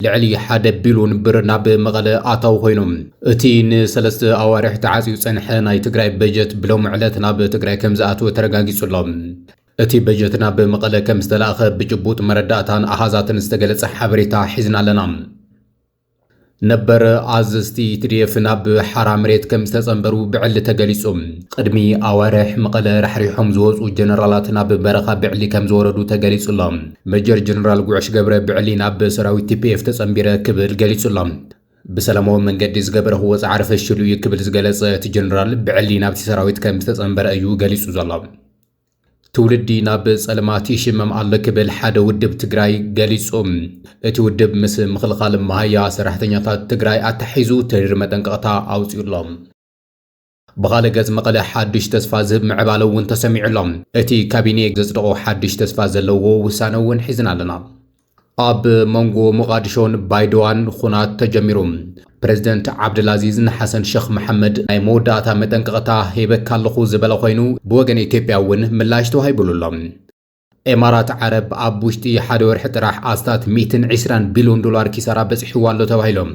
ልዕሊ ሓደ ቢልዮን ብር ናብ መቐለ ኣታዊ ኮይኑ፣ እቲ ንሰለስተ ኣዋርሕ ተዓጽዩ ዝጸንሐ ናይ ትግራይ በጀት ብሎሚ ዕለት ናብ ትግራይ ከም ዝኣተወ ተረጋጊጹ ኣሎ። እቲ በጀት ናብ መቐለ ከም ዝተላእኸ ብጭቡጥ መረዳእታን ኣሃዛትን ዝተገለጸ ሓበሬታ ሒዝና ኣለና። ነበር ኣዘዝቲ ቲ ዲ ኤፍ ናብ ሓራ መሬት ከም ዝተጸንበሩ ብዕሊ ተገሊጹ። ቅድሚ ኣዋርሕ መቐለ ራሕሪሖም ዝወጹ ጀነራላት ናብ በረኻ ብዕሊ ከም ዝወረዱ ተገሊጹ ኣሎ። ሜጀር ጀነራል ጉዕሽ ገብረ ብዕሊ ናብ ሰራዊት ቲ ፒ ኤፍ ተጸንቢረ ክብል ገሊጹ ኣሎ። ብሰላማዊ መንገዲ ዝገበርኽዎ ጻዕሪ ፈሽሉ እዩ ክብል ዝገለጸ እቲ ጀነራል ብዕሊ ናብቲ ሰራዊት ከም ዝተጸንበረ እዩ ገሊጹ ዘሎ። ትውልዲ ናብ ጸልማት ይሽመም ኣሎ ክብል ሓደ ውድብ ትግራይ ገሊጹ። እቲ ውድብ ምስ ምኽልኻል መሃያ ሰራሕተኛታት ትግራይ ኣተሓሒዙ ተሪር መጠንቀቕታ ኣውጺኡ ኣሎ። ብኻልእ ገጽ መቐለ ሓድሽ ተስፋ ዝህብ ምዕባለ እውን ተሰሚዑ ኣሎ። እቲ ካቢኔ ዘጽደቖ ሓድሽ ተስፋ ዘለዎ ውሳነ እውን ሒዝና ኣለና። ኣብ መንጎ ሞቓዲሾን ባይደዋን ኹናት ተጀሚሩ። ፕሬዝደንት ዓብደልኣዚዝ ንሓሰን ሸኽ መሓመድ ናይ መወዳእታ መጠንቀቕታ ሂበካ ኣለኹ ዝበለ ኮይኑ፣ ብወገን ኢትዮጵያ እውን ምላሽ ተዋሂቡሉ ኣሎ። ኤማራት ዓረብ ኣብ ውሽጢ ሓደ ወርሒ ጥራሕ ኣስታት ሚእትን ዕስራን ቢልዮን ዶላር ኪሳራ በፂሕዋ ኣሎ ተባሂሎም።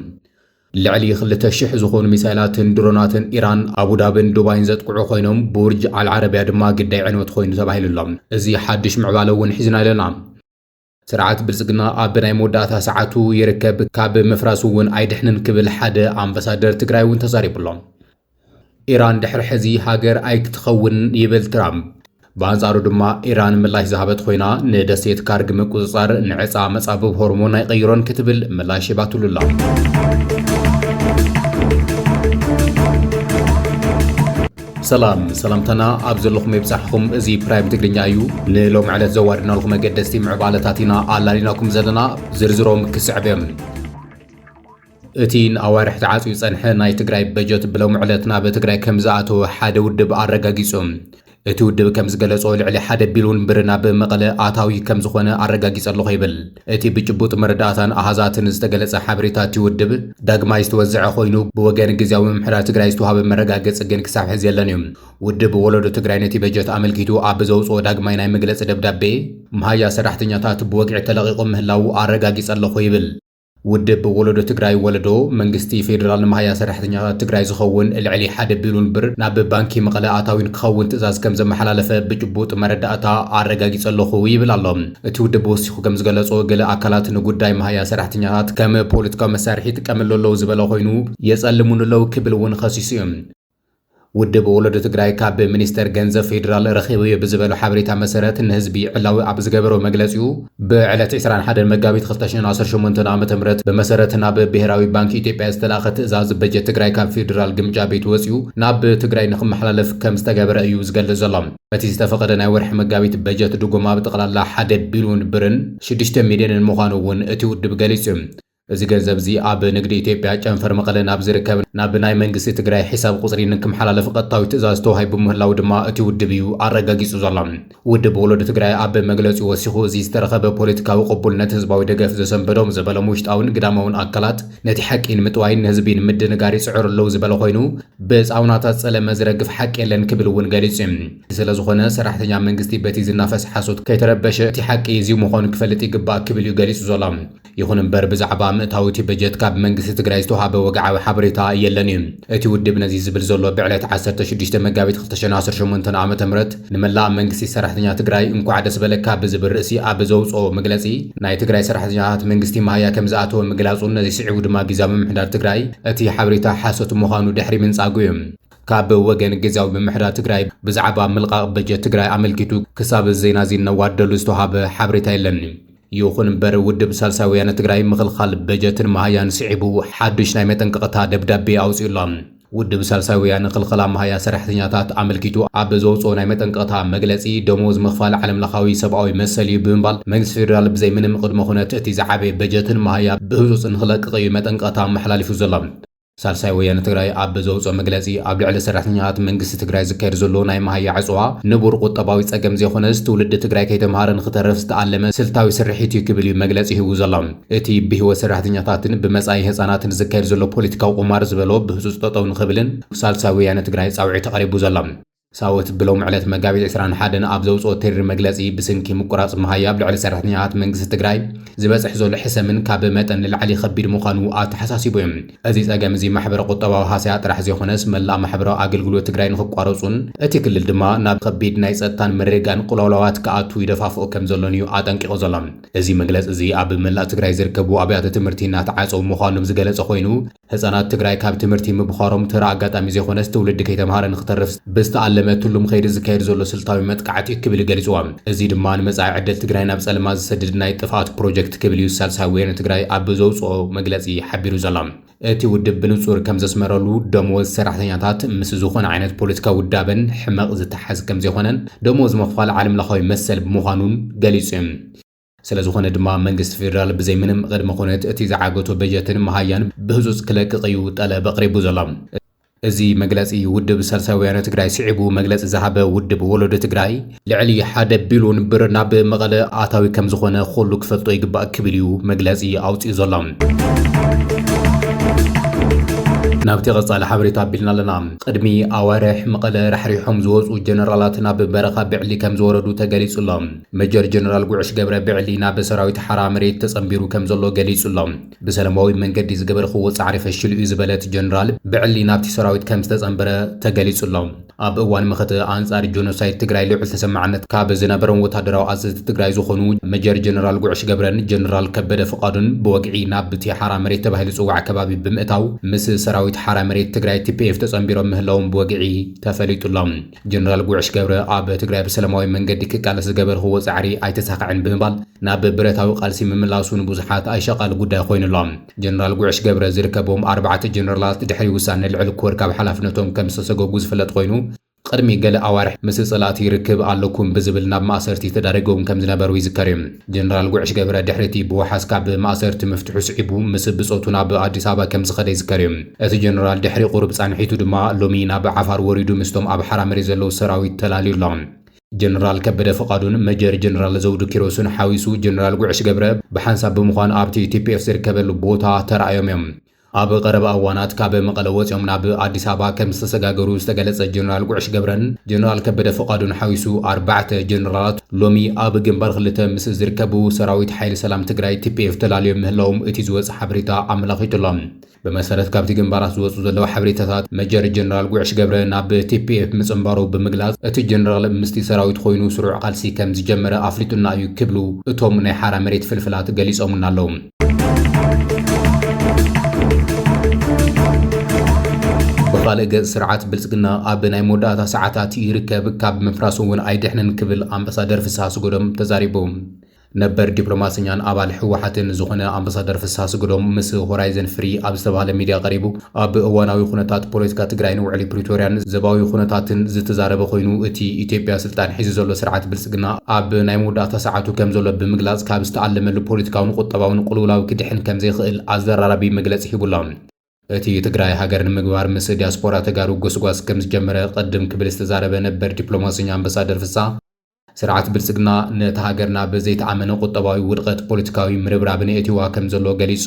ልዕሊ ክልተ ሽሕ ዝኾኑ ሚሳይላትን ድሮናትን ኢራን ኣቡዳብን ዱባይን ዘጥቅዑ ኮይኖም፣ ቡርጅ ኣልዓረብያ ድማ ግዳይ ዕንወት ኮይኑ ተባሂሉ ኣሎ። እዚ ሓድሽ ምዕባለ እውን ሒዝና ኣለና። ስርዓት ብልጽግና ኣብ ናይ መወዳእታ ሰዓቱ ይርከብ፣ ካብ ምፍራስ እውን ኣይድሕንን ክብል ሓደ ኣምባሳደር ትግራይ እውን ተዛሪቡ ኣሎ። ኢራን ድሕሪ ሕዚ ሃገር ኣይክትኸውን ይብል ትራምፕ። ብኣንጻሩ ድማ ኢራን ምላሽ ዝሃበት ኮይና ንደሴት ካርግ ምቁጽጻር ንዕጻ መጻብብ ሆርሞን ኣይቀይሮን ክትብል ምላሽ ሂባትሉ ኣላ። ሰላም ሰላምታና ኣብ ዘለኹም ይብጻሕኹም። እዚ ፕራይም ትግርኛ እዩ። ንሎም ዕለት ዘዋድናልኩም መገደስቲ ምዕባለታት ኢና ኣላሊናኩም ዘለና። ዝርዝሮም ክስዕብ እዮም። እቲ ንኣዋርሕ ተዓጽዩ ዝጸንሐ ናይ ትግራይ በጀት ብሎም ዕለት ናብ ትግራይ ከም ዝኣተወ ሓደ ውድብ ኣረጋጊጹ። እቲ ውድብ ከም ዝገለጾ ልዕሊ ሓደ ቢልዮን ብር ናብ መቐለ ኣታዊ ከም ዝኾነ ኣረጋጊጸ ኣለኹ ይብል። እቲ ብጭቡጥ መረዳእታን ኣሃዛትን ዝተገለጸ ሓበሬታ እቲ ውድብ ዳግማይ ዝተወዘዐ ኮይኑ፣ ብወገን ግዝያዊ ምምሕዳር ትግራይ ዝተዋሃበ መረጋገጺ ግን ክሳብ ሕዚ የለን እዩ። ውድብ ወለዶ ትግራይ ነቲ በጀት ኣመልኪቱ ኣብ ዘውፅኦ ዳግማይ ናይ መግለጺ ደብዳቤ፣ መሃያ ሰራሕተኛታት ብወግዒ ተለቒቑ ምህላዉ ኣረጋጊጸ ኣለኹ ይብል። ውድብ ወለዶ ትግራይ ወለዶ፣ መንግስቲ ፌዴራል ንመሃያ ሰራሕተኛታት ትግራይ ዝኸውን ልዕሊ ሓደ ቢልዮን ብር ናብ ባንኪ መቐለ ኣታዊን ክኸውን ትእዛዝ ከም ዘመሓላለፈ ብጭቡጥ መረዳእታ ኣረጋጊጸ ኣለኹ ይብል ኣሎ። እቲ ውድብ ወሲኹ ከም ዝገለጾ፣ ገለ ኣካላት ንጉዳይ መሃያ ሰራሕተኛታት ከም ፖለቲካዊ መሳርሒ ይጥቀምሉ ኣለዉ ዝበለ ኮይኑ፣ የጸልሙን ኣለዉ ክብል እውን ከሲሱ እዩ። ውድብ ወለዶ ትግራይ ካብ ሚኒስተር ገንዘብ ፌዴራል ረኺበዮ ብዝበሎ ሓበሬታ መሰረት፣ ንህዝቢ ዕላዊ ኣብ ዝገበሮ መግለጺኡ፣ ብዕለት ዕስራን ሓደን መጋቢት ክልተ ሽሕን ዓሰርተ ሸሞንተን ዓመተ ምህረት ብመሰረት ናብ ብሄራዊ ባንክ ኢትዮጵያ ዝተላእኸ ትእዛዝ፣ በጀት ትግራይ ካብ ፌዴራል ግምጃ ቤት ወጺኡ ናብ ትግራይ ንክመሓላለፍ ከም ዝተገበረ እዩ ዝገልጽ ዘሎ። እቲ ዝተፈቐደ ናይ ወርሒ መጋቢት በጀት ድጎማ ብጠቕላላ ሓደ ቢልዮን ብርን ሽዱሽተ ሚልዮንን ምዃኑ እውን እቲ ውድብ ገሊጹ እዩ። እዚ ገንዘብ እዚ ኣብ ንግዲ ኢትዮጵያ ጨንፈር መቐለ ናብ ዝርከብ ናብ ናይ መንግስቲ ትግራይ ሒሳብ ቁፅሪ ንክመሓላለፍ ቀጥታዊ ትእዛዝ ተዋሂቡ ምህላው ድማ እቲ ውድብ እዩ ኣረጋጊጹ ዘሎ። ውድብ ወለዶ ትግራይ ኣብ መግለጺኡ ወሲኹ፣ እዚ ዝተረኸበ ፖለቲካዊ ቅቡልነት ህዝባዊ ደገፍ ዘሰንበዶም ዝበሎም ውሽጣውን ግዳማውን ኣካላት ነቲ ሓቂ ንምጥዋይን ንህዝቢ ንምድንጋር ይጽዕሩ ኣለዉ ዝበለ ኮይኑ፣ ብጻውናታት ጸለመ ዝረግፍ ሓቂ የለን ክብል እውን ገሊጹ እዩ። ስለዝኾነ ሰራሕተኛ መንግስቲ በቲ ዝናፈስ ሓሶት ከይተረበሸ እቲ ሓቂ እዚ ምዃኑ ክፈልጥ ይግባእ ክብል እዩ ገሊጹ ዘሎ። ይኹን እምበር ብዛዕባ ምእታው እቲ በጀት ካብ መንግስቲ ትግራይ ዝተውሃበ ወግዓዊ ሓበሬታ የለን እዩ። እቲ ውድብ ነዚ ዝብል ዘሎ ብዕለት ዓሰርተ ሽዱሽተ መጋቢት ክልተ ሽሕን ዓሰርተ ሸሞንተን ዓመተ ምህረት ንመላእ መንግስቲ ሰራሕተኛ ትግራይ እንኳዕ ደስ በለካ ብዝብል ርእሲ ኣብ ዘውፅኦ መግለፂ ናይ ትግራይ ሰራሕተኛታት መንግስቲ መሃያ ከም ዝኣተወ ምግላፁን ነዚ ስዒቡ ድማ ግዝያዊ ምምሕዳር ትግራይ እቲ ሓበሬታ ሓሶት ምዃኑ ድሕሪ ምንፃጉ እዩ። ካብ ወገን ግዝያዊ ምምሕዳር ትግራይ ብዛዕባ ምልቃቕ በጀት ትግራይ ኣመልኪቱ ክሳብ እዚ ዜና እዚ ነዋደሉ ዝተውሃበ ሓበሬታ የለን። ይኹን እምበር ውድብ ሳልሳይ ወያነ ትግራይ ምኽልኻል በጀትን መሃያን ስዒቡ ሓዱሽ ናይ መጠንቀቕታ ደብዳቤ ኣውፂኡ ኣሎ። ውድብ ሳልሳይ ወያነ ክልኸላ መሃያ ሰራሕተኛታት ኣመልኪቱ ኣብ ዘውፅኦ ናይ መጠንቀቕታ መግለፂ፣ ደሞዝ ምኽፋል ዓለምለኻዊ ሰብኣዊ መሰል እዩ ብምባል፣ መንግስቲ ፌዴራል ብዘይ ምንም ቅድመ ኩነት እቲ ዝዓበየ በጀትን መሃያ ብህፁፅ ንክለቅቕ እዩ መጠንቀቕታ ኣመሓላሊፉ ዘሎ። ሳልሳይ ወያነ ትግራይ ኣብ ዘውፅኦ መግለፂ፣ ኣብ ልዕሊ ሰራሕተኛታት መንግስቲ ትግራይ ዝካየድ ዘሎ ናይ መሃያ ዕፅዋ ንቡር ቁጠባዊ ፀገም ዘይኮነስ፣ ትውልዲ ትግራይ ከይተምሃረ ንክተርፍ ዝተኣለመ ስልታዊ ስርሒት እዩ ክብል እዩ መግለፂ ሂቡ ዘሎ። እቲ ብህይወት ሰራሕተኛታትን ብመፃኢ ህፃናትን ዝካየድ ዘሎ ፖለቲካዊ ቁማር ዝበሎ ብህፁፅ ጠጠው ንክብልን ሳልሳይ ወያነ ትግራይ ፃውዒት ኣቕሪቡ ዘሎ። ሳወት ብሎም ዕለት መጋቢት ዕስራን ሓደን ኣብ ዘውፅኦ ተሪር መግለፂ፣ ብስንኪ ምቁራፅ መሃያ ኣብ ልዕሊ ሰራሕተኛታት መንግስቲ ትግራይ ዝበፅሕ ዘሎ ሕሰምን ካብ መጠን ንላዕሊ ከቢድ ምዃኑ ኣተሓሳሲቡ እዩ። እዚ ፀገም እዚ ማሕበረ ቁጠባዊ ሃሰያ ጥራሕ ዘይኮነስ፣ መላእ ማሕበራዊ ኣገልግሎት ትግራይ ንክቋረፁን እቲ ክልል ድማ ናብ ከቢድ ናይ ፀጥታን ምርግጋእን ቅልውላዋት ክኣቱ ይደፋፍኦ ከም ዘሎን እዩ ኣጠንቂቑ ዘሎ። እዚ መግለፂ እዚ ኣብ መላእ ትግራይ ዝርከቡ ኣብያተ ትምህርቲ እናተዓፀው ምዃኖም ዝገለፀ ኮይኑ፣ ህፃናት ትግራይ ካብ ትምህርቲ ምብዃሮም ተራ ኣጋጣሚ ዘይኮነስ፣ ትውልዲ ከይተምሃረ ንክተርፍ ብዝተኣለመ ትሉም ከይዲ ዝካየድ ዘሎ ስልታዊ መጥቃዕቲ ክብል ገሊፅዋ። እዚ ድማ ንመጻኢ ዕድል ትግራይ ናብ ጸለማ ዝሰድድ ናይ ጥፍኣት ፕሮጀክት ክብል እዩ ሳልሳይ ወያነ ትግራይ ኣብ ዘውፅኦ መግለፂ ሓቢሩ ዘሎ። እቲ ውድብ ብንጹር ከም ዘስመረሉ፣ ደሞዝ ሰራሕተኛታት ምስ ዝኾነ ዓይነት ፖለቲካዊ ውዳበን ሕመቕ ዝተሓዝ ከም ዘይኮነን፣ ደሞዝ ምኽፋል ዓለም ለኻዊ መሰል ብምዃኑን ገሊጹ እዩ። ስለ ዝኾነ ድማ መንግስቲ ፌደራል ብዘይ ምንም ቅድመ ኩነት እቲ ዝዓገቶ በጀትን መሃያን ብህጹጽ ክለቅቕ እዩ ጠለብ ኣቕሪቡ ዘሎ። እዚ መግለጺ ውድብ ሳልሳይ ወያነ ትግራይ ስዒቡ መግለጺ ዝሃበ ውድብ ወለዶ ትግራይ ልዕሊ ሓደ ቢልዮን ብር ናብ መቐለ ኣታዊ ከም ዝኾነ ኩሉ ክፈልጦ ይግባእ ክብል እዩ መግለጺ ኣውጺኡ ዘሎ። ናብቲ ቀጻሊ ሓበሬታ ኣቢልና ኣለና። ቅድሚ ኣዋርሕ መቐለ ራሕሪሖም ዝወፁ ጀነራላት ናብ በረኻ ብዕሊ ከም ዝወረዱ ተገሊጹ ኣሎ። መጀር ጀነራል ጉዕሽ ገብረ ብዕሊ ናብ ሰራዊት ሓራ መሬት ተጸንቢሩ ከም ዘሎ ገሊጹ ኣሎ። ብሰላማዊ መንገዲ ዝገበርክዎ ጻዕሪ ፈሽሉ እዩ ዝበለ እቲ ጀነራል፣ ብዕሊ ናብቲ ሰራዊት ከም ዝተጸንበረ ተገሊጹ ኣሎ። ኣብ እዋን መኸተ ኣንጻር ጆኖሳይድ ትግራይ ልዑል ተሰማዕነት ካብ ዝነበሮም ወታደራዊ ኣዘዝቲ ትግራይ ዝኾኑ መጀር ጀነራል ጉዕሽ ገብረን ጀነራል ከበደ ፍቓዱን ብወግዒ ናብቲ ሓራ መሬት ተባሂሉ ዝጽዋዕ ከባቢ ብምእታው ምስ ሰራዊት ሓራ መሬት ትግራይ ቲ ፒ ኤፍ ተጸንቢሮም ምህላዎም ብወግዒ ተፈሊጡ ኣሎ። ጀነራል ጉዕሽ ገብረ ኣብ ትግራይ ብሰላማዊ መንገዲ ክቃለስ ዝገበርክዎ ጻዕሪ ኣይተሳኽዐን ብምባል ናብ ብረታዊ ቃልሲ ምምላሱ ንብዙሓት ኣይሸቓል ጉዳይ ኮይኑ ኣሎ። ጀነራል ጉዕሽ ገብረ ዝርከቦም ኣርባዕተ ጀነራላት ድሕሪ ውሳነ ልዕሊ ኮር ካብ ሓላፍነቶም ከም ዝተሰገጉ ዝፍለጥ ኮይኑ፣ ቅድሚ ገለ ኣዋርሕ ምስ ጸላእቲ ይርክብ ኣለኩም ብዝብል ናብ ማእሰርቲ ተዳሪጎም ከም ዝነበሩ ይዝከር እዩ። ጀነራል ጉዕሽ ገብረ ድሕሪ እቲ ብወሓስ ካብ ማእሰርቲ ምፍትሑ ስዒቡ ምስ ብጾቱ ናብ ኣዲስ ኣበባ ከም ዝኸደ ይዝከር እዩ። እቲ ጀነራል ድሕሪ ቁሩብ ጻንሒቱ ድማ ሎሚ ናብ ዓፋር ወሪዱ ምስቶም ኣብ ሓራ መሬት ዘለዉ ሰራዊት ተላልዩ ኣሎ። ጀነራል ከበደ ፍቓዱን መጀር ጀነራል ዘውዱ ኪሮስን ሓዊሱ ጀነራል ጉዕሽ ገብረ ብሓንሳብ ብምዃን ኣብቲ ቲ ፒ ኤፍ ዝርከበሉ ቦታ ተራእዮም እዮም። ኣብ ቀረባ እዋናት ካብ መቐለ ወፂኦም ናብ ኣዲስ ኣበባ ከም ዝተሰጋገሩ ዝተገለጸ ጀነራል ጉዕሽ ገብረን ጀነራል ከበደ ፍቓዱን ሓዊሱ ኣርባዕተ ጀነራላት ሎሚ ኣብ ግንባር ክልተ ምስ ዝርከቡ ሰራዊት ሓይሊ ሰላም ትግራይ ቲ ፒ ኤፍ ተላልዮም ምህላዎም እቲ ዝወፀ ሓበሬታ ኣመላኺቱ ኣሎ። ብመሰረት ካብቲ ግንባራት ዝወፁ ዘለዉ ሓበሬታታት፣ መጀር ጀነራል ጉዕሽ ገብረ ናብ ቲ ፒ ኤፍ ምፅንባሩ ብምግላፅ፣ እቲ ጀነራል ምስቲ ሰራዊት ኮይኑ ስሩዕ ቃልሲ ከም ዝጀመረ ኣፍሊጡና እዩ ክብሉ እቶም ናይ ሓራ መሬት ፍልፍላት ገሊፆምና ኣለዉ። ብኻልእ ገፅ፣ ስርዓት ብልፅግና ኣብ ናይ መወዳእታ ሰዓታት ይርከብ፣ ካብ ምፍራስ እውን ኣይድሕንን ክብል ኣምባሳደር ፍስሃ ኣስገዶም ተዛሪቡ። ነበር ዲፕሎማሰኛን ኣባል ህወሓትን ዝኾነ ኣምባሳደር ፍስሃ ኣስገዶም ምስ ሆራይዘን ፍሪ ኣብ ዝተባህለ ሚድያ ቀሪቡ፣ ኣብ እዋናዊ ኩነታት ፖለቲካ ትግራይን ውዕሊ ፕሪቶርያን ዘባዊ ኩነታትን ዝተዛረበ ኮይኑ፣ እቲ ኢትዮጵያ ስልጣን ሒዙ ዘሎ ስርዓት ብልፅግና ኣብ ናይ መወዳእታ ሰዓቱ ከም ዘሎ ብምግላፅ፣ ካብ ዝተኣለመሉ ፖለቲካውን ቁጠባውን ቅልውላው ክድሕን ከም ዘይኽእል ኣዘራራቢ መግለፂ ሂቡ ኣሎ። እቲ ትግራይ ሃገር ንምግባር ምስ ዲያስፖራ ተጋሩ ጎስጓስ ከም ዝጀመረ ቅድም ክብል ዝተዛረበ ነበር ዲፕሎማሰኛ ኣምባሳደር ፍስሃ፣ ስርዓት ብልፅግና ነታ ሃገር ናብ ዘይተኣመነ ቁጠባዊ ውድቐት ፖለቲካዊ ምርብራብን የእትዋ ከም ዘሎ ገሊጹ።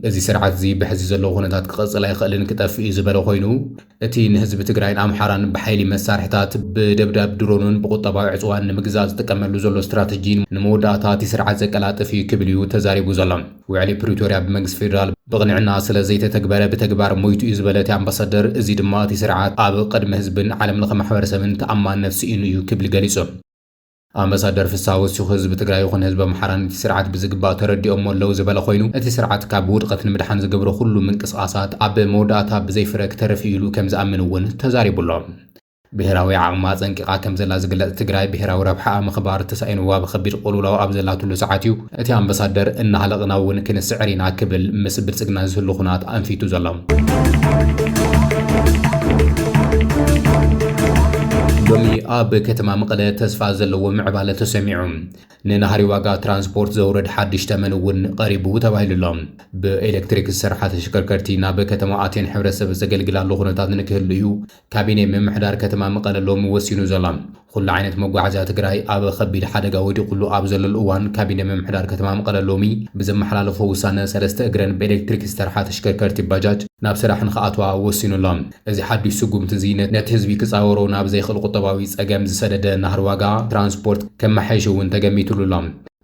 እዚ ስርዓት እዚ ብሕዚ ዘለዎ ኩነታት ክቕጽል ኣይኽእልን ክጠፍእ እዩ ዝበለ ኮይኑ፣ እቲ ንህዝቢ ትግራይን ኣምሓራን ብሓይሊ መሳርሕታት፣ ብደብዳብ ድሮንን ብቁጠባዊ ዕፅዋን ንምግዛእ ዝጥቀመሉ ዘሎ ስትራተጂ ንመወዳእታ እቲ ስርዓት ዘቀላጥፍ እዩ ክብል እዩ ተዛሪቡ ዘሎ። ውዕሊ ፕሪቶርያ ብመንግስቲ ፌዴራል ብቕንዕና ስለ ዘይተተግበረ ብተግባር ሞይቱ እዩ ዝበለ እቲ ኣምባሳደር፣ እዚ ድማ እቲ ስርዓት ኣብ ቅድሚ ህዝብን ዓለም ለኸ ማሕበረሰብን ተኣማንነት ስኢኑ እዩ ክብል ገሊጹ። ኣምባሳደር ፍስሃ ወሲኹ፣ ህዝቢ ትግራይ ይኹን ህዝቢ ኣምሓራ ነቲ ስርዓት ብዝግባእ ተረዲኦሞ ኣለዉ ዝበለ ኮይኑ፣ እቲ ስርዓት ካብ ውድቐት ንምድሓን ዝገብሮ ኩሉ ምንቅስቓሳት ኣብ መወዳእታ ብዘይ ፍረ ክተርፍ እዩ ኢሉ ከም ዝኣምን እውን ተዛሪቡ ኣሎ። ብሄራዊ ዓቕማ ኣጸንቂቓ ከም ዘላ ዝግለጽ ትግራይ፣ ብሄራዊ ረብሓኣ ምኽባር ተሳኢንዋ ብኸቢድ ቅልውላው ኣብ ዘላትሉ ሰዓት እዩ እቲ ኣምባሳደር እናሃለቕና እውን ክንስዕር ኢና ክብል ምስ ብልጽግና ዝህሉ ኩናት ኣንፊቱ ዘሎ። ሎሚ ኣብ ከተማ መቐለ ተስፋ ዘለዎ ምዕባለ ተሰሚዑ። ንናህሪ ዋጋ ትራንስፖርት ዘውረድ ሓድሽ ተመን እውን ቀሪቡ ተባሂሉ ኣሎ። ብኤሌክትሪክ ዝሰርሓ ተሽከርከርቲ ናብ ከተማ ኣትየን ሕብረተሰብ ዘገልግላሉ ኩነታት ንክህሉ እዩ ካቢኔ ምምሕዳር ከተማ መቐለ ሎሚ ወሲኑ ዘሎ። ኩሉ ዓይነት መጓዓዝያ ትግራይ ኣብ ከቢድ ሓደጋ ወዲቑሉ ኣብ ዘለሉ እዋን፣ ካቢኔ ምምሕዳር ከተማ መቐለ ሎሚ ብዘመሓላለፎ ውሳነ፣ ሰለስተ እግረን ብኤሌክትሪክ ዝሰርሓ ተሽከርከርቲ ባጃጅ ናብ ስራሕ ንኽኣትዋ ወሲኑ ኣሎ። እዚ ሓዱሽ ስጉምቲ እዚ ነ-፣ ነቲ ህዝቢ ክጻወሮ ናብ ዘይኽእል ቁጠባዊ ጸገም ዝሰደደ ናህሪ ዋጋ ትራንስፖርት ከመሓይሽ እውን ተገሚትሉ ኣሎ።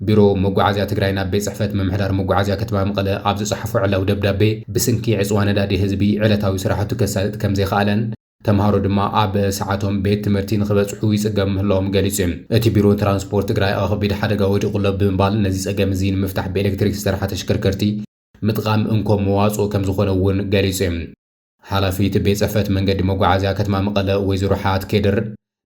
ቢሮ መጓዓዝያ ትግራይ ናብ ቤት ጽሕፈት ምምሕዳር መጓዓዝያ ከተማ መቐለ ኣብ ዝጸሓፎ ዕላዊ ደብዳቤ፣ ብስንኪ ዕጽዋ ነዳዲ ህዝቢ ዕለታዊ ስራሕቱ ከሳልጥ ከም ዘይኸኣለን፣ ተምሃሮ ድማ ኣብ ሰዓቶም ቤት ትምህርቲ ንኽበጽሑ ይጽገም ምህላዎም ገሊጹ እዩ። እቲ ቢሮ ትራንስፖርት ትግራይ ኣብ ከቢድ ሓደጋ ወዲቑ ኣሎ ብምባል፣ ነዚ ጸገም እዚ ንምፍታሕ ብኤሌክትሪክ ዝሰርሓ ተሽከርከርቲ ምጥቓም እንኮ መዋጽኦ ከም ዝኾነ እውን ገሊጹ እዩ። ሓላፊት ቤት ጽሕፈት መንገዲ መጓዓዝያ ከተማ መቐለ ወይዘሮ ሓያት ኬድር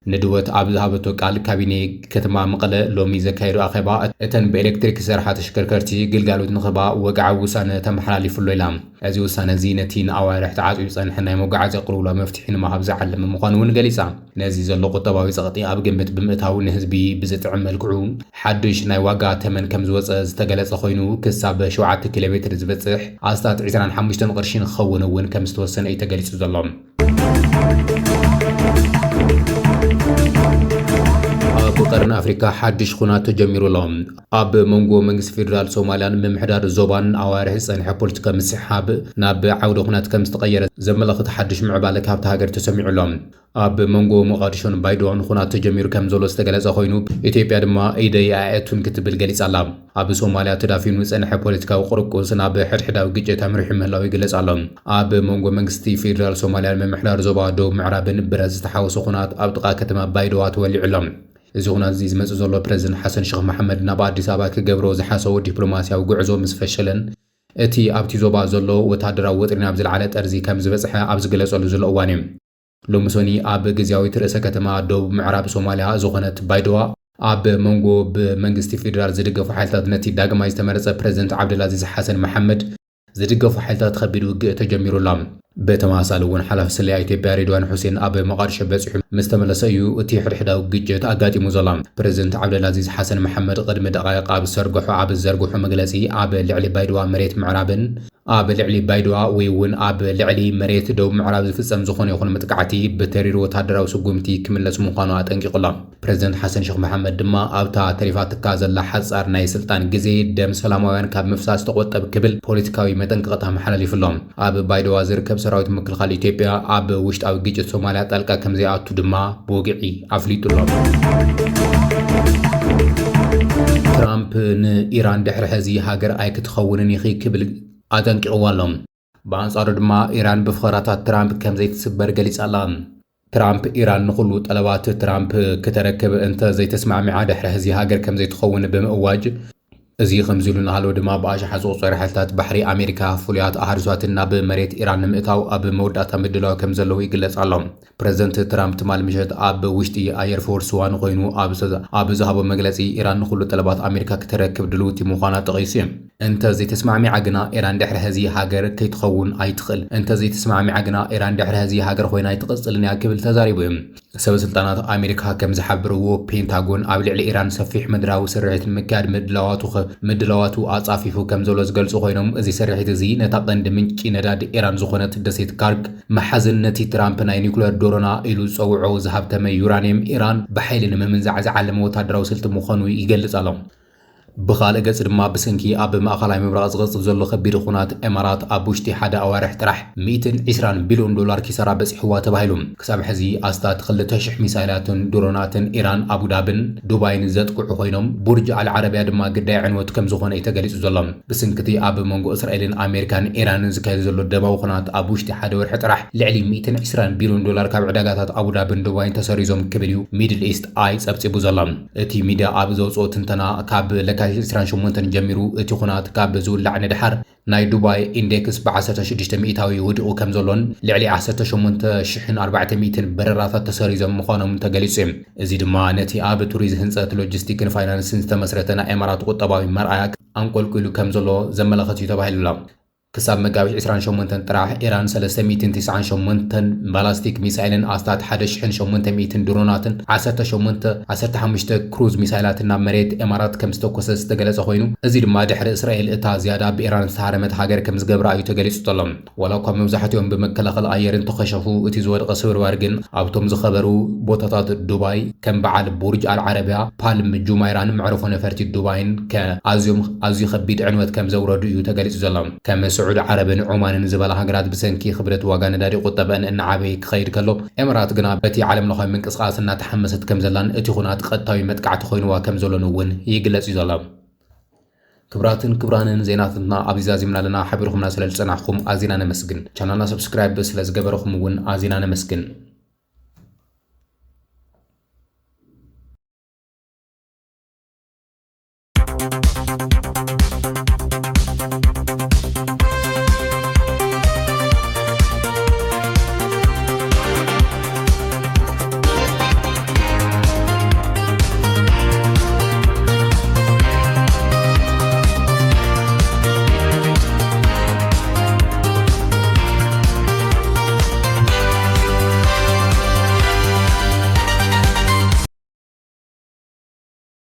ንድወት ኣብ ዝሃበቶ ቃል፣ ካቢኔ ከተማ መቐለ ሎሚ ዘካየዶ ኣኼባ፣ እተን ብኤሌክትሪክ ዝሰርሓ ተሽከርከርቲ ግልጋሎት ንኽህባ ወግዓዊ ውሳነ ተመሓላሊፉ ኣሎ ኢላ። እዚ ውሳነ እዚ ነቲ ንኣዋርሕ ተዓጽዩ ዝጸንሐ ናይ መጓዓዝያ ቅልውላው መፍትሒ ንምሃብ ዝዓለመ ምዃኑ እውን ገሊጻ። ነዚ ዘሎ ቁጠባዊ ጸቕጢ ኣብ ግምት ብምእታው፣ ንህዝቢ ብዝጥዕም መልክዑ ሓድሽ ናይ ዋጋ ተመን ከም ዝወጸ ዝተገለጸ ኮይኑ፣ ክሳብ ሸውዓተ ኪሎ ሜትር ዝበጽሕ ኣስታት ዕስራን ሓሙሽተን ቅርሺ ንክኸውን እውን ከም ዝተወሰነ እዩ ተገሊጹ ዘሎ። ኣብ ቀርኒ ኣፍሪካ ሓድሽ ኹናት ተጀሚሩ ኣሎ። ኣብ መንጎ መንግስቲ ፌዴራል ሶማልያን ምምሕዳር ዞባን ኣዋርሕ ዝጸንሐ ፖለቲካዊ ምስሕሓብ ናብ ዓውደ ኹናት ከም ዝተቐየረ ዘመላኽት ሓድሽ ምዕባለ ካብታ ሃገር ተሰሚዑ ኣሎ። ኣብ መንጎ ሞቓዲሾን ባይዶዋን ኹናት ተጀሚሩ ከም ዘሎ ዝተገለጸ ኮይኑ፣ ኢትዮጵያ ድማ ኢደይ ኣየእቱን ክትብል ገሊጻ ኣላ። ኣብ ሶማልያ ተዳፊኑ ዝጸንሐ ፖለቲካዊ ቁርቁስ ናብ ሕድሕዳዊ ግጭት ኣምሪሑ ምህላው ይግለጽ ኣሎ። ኣብ መንጎ መንግስቲ ፌዴራል ሶማልያን ምምሕዳር ዞባ ደቡብ ምዕራብን ብረት ዝተሓወሰ ኹናት ኣብ ጥቓ ከተማ ባይዶዋ ተወሊዑ ኣሎ። እዚ ኹናት እዚ ዝመጽእ ዘሎ፣ ፕረዚደንት ሓሰን ሸኽ መሓመድ ናብ ኣዲስ ኣበባ ክገብሮ ዝሓሰቦ ዲፕሎማስያዊ ጉዕዞ ምስ ፈሸለን፣ እቲ ኣብቲ ዞባ ዘሎ ወታደራዊ ወጥሪ ናብ ዝለዓለ ጠርዚ ከም ዝበጽሐ ኣብ ዝገለጸሉ ዘሎ እዋን እዩ። ሎሚ ሰኒ ኣብ ግዝያዊት ርእሰ ከተማ ደቡብ ምዕራብ ሶማልያ ዝኾነት ባይዶዋ፣ ኣብ መንጎ ብመንግስቲ ፌዴራል ዝድገፉ ሓይልታት ነቲ ዳግማይ ዝተመረጸ ፕረዚደንት ዓብደልኣዚዝ ሓሰን መሓመድ ዝድገፉ ሓይልታት ከቢድ ውግእ ተጀሚሩ ኣሎ። ብተመሳሳሊ እውን፣ ሓላፊ ስለያ ኢትዮጵያ ሬድዋን ሑሴን ኣብ መቓዲሾ በጺሑ ምስ ተመለሰ እዩ እቲ ሕድሕዳዊ ግጭት ኣጋጢሙ ዘሎ። ፕረዚደንት ዓብደልኣዚዝ ሓሰን መሓመድ ቅድሚ ደቓይቕ ኣብ ዝዘርግሖ፣ ኣብ ዝዘርግሖ መግለጺ፣ ኣብ ልዕሊ ባይዶዋ መሬት ምዕራብን ኣብ ልዕሊ ባይዶዋ ወይ እውን ኣብ ልዕሊ መሬት ደቡብ ምዕራብ ዝፍጸም ዝኾነ ይኹን መጥቃዕቲ ብተሪር ወታደራዊ ስጉምቲ ክምለስ ምዃኑ ኣጠንቂቑ ኣሎ። ፕረዚደንት ሓሰን ሸኽ መሓመድ ድማ፣ ኣብታ ተሪፋትካ ዘላ ሓጻር ናይ ስልጣን ግዜ፣ ደም ሰላማውያን ካብ ምፍሳስ ተቖጠብ ክብል ፖለቲካዊ መጠንቀቕታ ኣመሓላሊፉ ኣሎ። ኣብ ባይዶዋ ዝርከብ ሰራዊት ምክልኻል ኢትዮጵያ ኣብ ውሽጣዊ ግጭት ሶማልያ ጣልቃ ከም ዘይኣቱ ድማ ብወግዒ ኣፍሊጡ ኣሎ። ትራምፕ ንኢራን ድሕሪ ሕዚ ሃገር ኣይክትኸውንን ኢኺ ክብል ኣጠንቂቕዋ ኣሎ። ብኣንጻሩ ድማ ኢራን ብፍኸራታት ትራምፕ ከም ዘይትስበር ገሊጻ ኣላ። ትራምፕ ኢራን ንኹሉ ጠለባት ትራምፕ ክተረክብ እንተ ዘይተስማዕሚዓ ድሕሪ ሕዚ ሃገር ከም ዘይትኸውን ብምእዋጅ፣ እዚ ከምዚ ኢሉ እናሃለወ ድማ ብኣሽሓት ዝቑጸሩ ሓይልታት ባሕሪ ኣሜሪካ፣ ፍሉያት ኣሃዱሳትን ናብ መሬት ኢራን ንምእታው ኣብ መወዳእታ ምድላው ከም ዘለዉ ይግለጽ ኣሎ። ፕረዚደንት ትራምፕ ትማሊ ምሸት ኣብ ውሽጢ ኣየር ፎርስ ዋን ኮይኑ ኣብ ዝሃቦ መግለጺ፣ ኢራን ንኹሉ ጠለባት ኣሜሪካ ክተረክብ ድልውቲ ምዃና ጠቒሱ እዩ። እንተ ዘይተስማዕሚዓ ግና ኢራን ድሕሪ ሕዚ ሃገር ከይትኸውን ኣይትኽእል። እንተ ዘይተስማዕሚዓ ግና ኢራን ድሕሪ ሕዚ ሃገር ኮይና ኣይትቕጽልን እያ ክብል ተዛሪቡ እዩ። ሰበ ስልጣናት ኣሜሪካ ከም ዝሓበርዎ፣ ፔንታጎን ኣብ ልዕሊ ኢራን ሰፊሕ ምድራዊ ስርሒት ንምክያድ ምድላዋቱ ከ-፣ ምድላዋቱ ኣጻፊፉ ከም ዘሎ ዝገልጹ ኮይኖም፣ እዚ ስርሒት እዚ ነታ ቀንዲ ምንጪ ነዳዲ ኢራን ዝኾነት ደሴት ካርክ መሓዝን ነቲ ትራምፕ ናይ ኒውክለር ዶሮና ኢሉ ዝጸውዖ ዝሃብተመ ዩራንየም ኢራን ብሓይሊ ንምምንዛዕ ዝዓለመ ወታደራዊ ስልቲ ምዃኑ ይገልጽ ኣሎ። ብኻልእ ገጽ ድማ፣ ብሰንኪ ኣብ ማእኸላይ ምብራቕ ዝቕጽል ዘሎ ከቢድ ኹናት፣ ኤማራት ኣብ ውሽጢ ሓደ ኣዋርሕ ጥራሕ ሚእትን ዕስራን ቢልዮን ዶላር ኪሳራ በጺሕዋ ተባሂሉ። ክሳብ ሕዚ ኣስታት ክልተ ሽሕ ሚሳይላትን ድሮናትን ኢራን ኣቡዳብን ዱባይን ዘጥቅዑ ኮይኖም፣ ቡርጅ ኣል ዓረብያ ድማ ግዳይ ዕንወት ከም ዝኾነ እዩ ተገሊጹ ዘሎ። ብስንክቲ ኣብ መንጎ እስራኤልን ኣሜሪካን ኢራንን ዝካየድ ዘሎ ደማዊ ኹናት፣ ኣብ ውሽጢ ሓደ ወርሒ ጥራሕ ልዕሊ ሚእትን ዕስራን ቢልዮን ዶላር ካብ ዕዳጋታት ኣቡዳብን ዱባይን ተሰሪዞም ክብል እዩ ሚድል ኢስት ኣይ ጸብጺቡ ዘሎ። እቲ ሚድያ ኣብ ዘውጽኦ ትንተና፣ ካብ ለካቲት ዕስራን ሸሞንተን ጀሚሩ እቲ ኹናት ካብ ዝውላዕ ንድሓር፣ ናይ ዱባይ ኢንዴክስ ብ ዓሰርተ ሽዱሽተ ሚእታዊ ወዲቑ ከም ዘሎን ልዕሊ ዓሰርተ ሸሞንተ ሽሕን ኣርባዕተ ሚእትን በረራታት ተሰሪዞም ምዃኖም ተገሊጹ እዩ። እዚ ድማ ነቲ ኣብ ቱሪዝም፣ ህንጸት፣ ሎጂስቲክን ፋይናንስን ዝተመስረተ ናይ ኤማራት ቁጠባዊ መርኣያ ኣንቆልቂሉ ከም ዘሎ ዘመላኽት እዩ ተባሂሉ ኣሎ። ክሳብ መጋቢት ዕስራን ሸሞንተን ጥራሕ፣ ኢራን ሰለስተ ሚእትን ትስዓን ሸሞንተን ባላስቲክ ሚሳይልን ኣስታት ሓደ ሽሕን ሸሞንተ ሚእትን ድሮናትን ዓሰርተ ሸሞንተ፣ ዓሰርተ ሓሙሽተ ክሩዝ ሚሳይላትን ናብ መሬት ኤማራት ከም ዝተኮሰ ዝተገለጸ ኮይኑ፣ እዚ ድማ ድሕሪ እስራኤል እታ ዝያዳ ብኢራን ዝተሃረመት ሃገር ከም ዝገብራ እዩ ተገሊጹ ዘሎ። ዋላ እኳ መብዛሕትኦም ብመከላኸሊ ኣየር እንተኸሸፉ፣ እቲ ዝወደቐ ስብርባር ግን ኣብቶም ዝኸበሩ ቦታታት ዱባይ ከም በዓል ቡርጅ ኣል ዓረብያ፣ ፓልም ጁማይራን መዕረፎ ነፈርቲ ዱባይን ከ-፣ ኣዝዮም፣ ኣዝዩ ከቢድ ዕንወት ከም ዘውረዱ እዩ ተገሊጹ ዘሎ። ከም ስዑዲ ዓረብን ዑማንን ዝበላ ሃገራት ብሰንኪ ክብደት ዋጋ ነዳዲ ቁጠበን እናዓበየ ክኸይድ ከሎ፣ ኤምራት ግና በቲ ዓለም ለኻዊ ምንቅስቃስ እናተሓመሰት ከም ዘላን እቲ ኩናት ቀጥታዊ መጥቃዕቲ ኮይንዋ ከም ዘሎን እውን ይግለጽ እዩ ዘሎ። ክብራትን ክብራንን ዜናትና ኣብዚ ዛዚምና ኣለና። ሓቢርኩምና ስለ ዝጸናሕኩም ኣዚና ነመስግን። ቻናልና ሰብስክራይብ ስለ ዝገበረኹም እውን ኣዚና ነመስግን።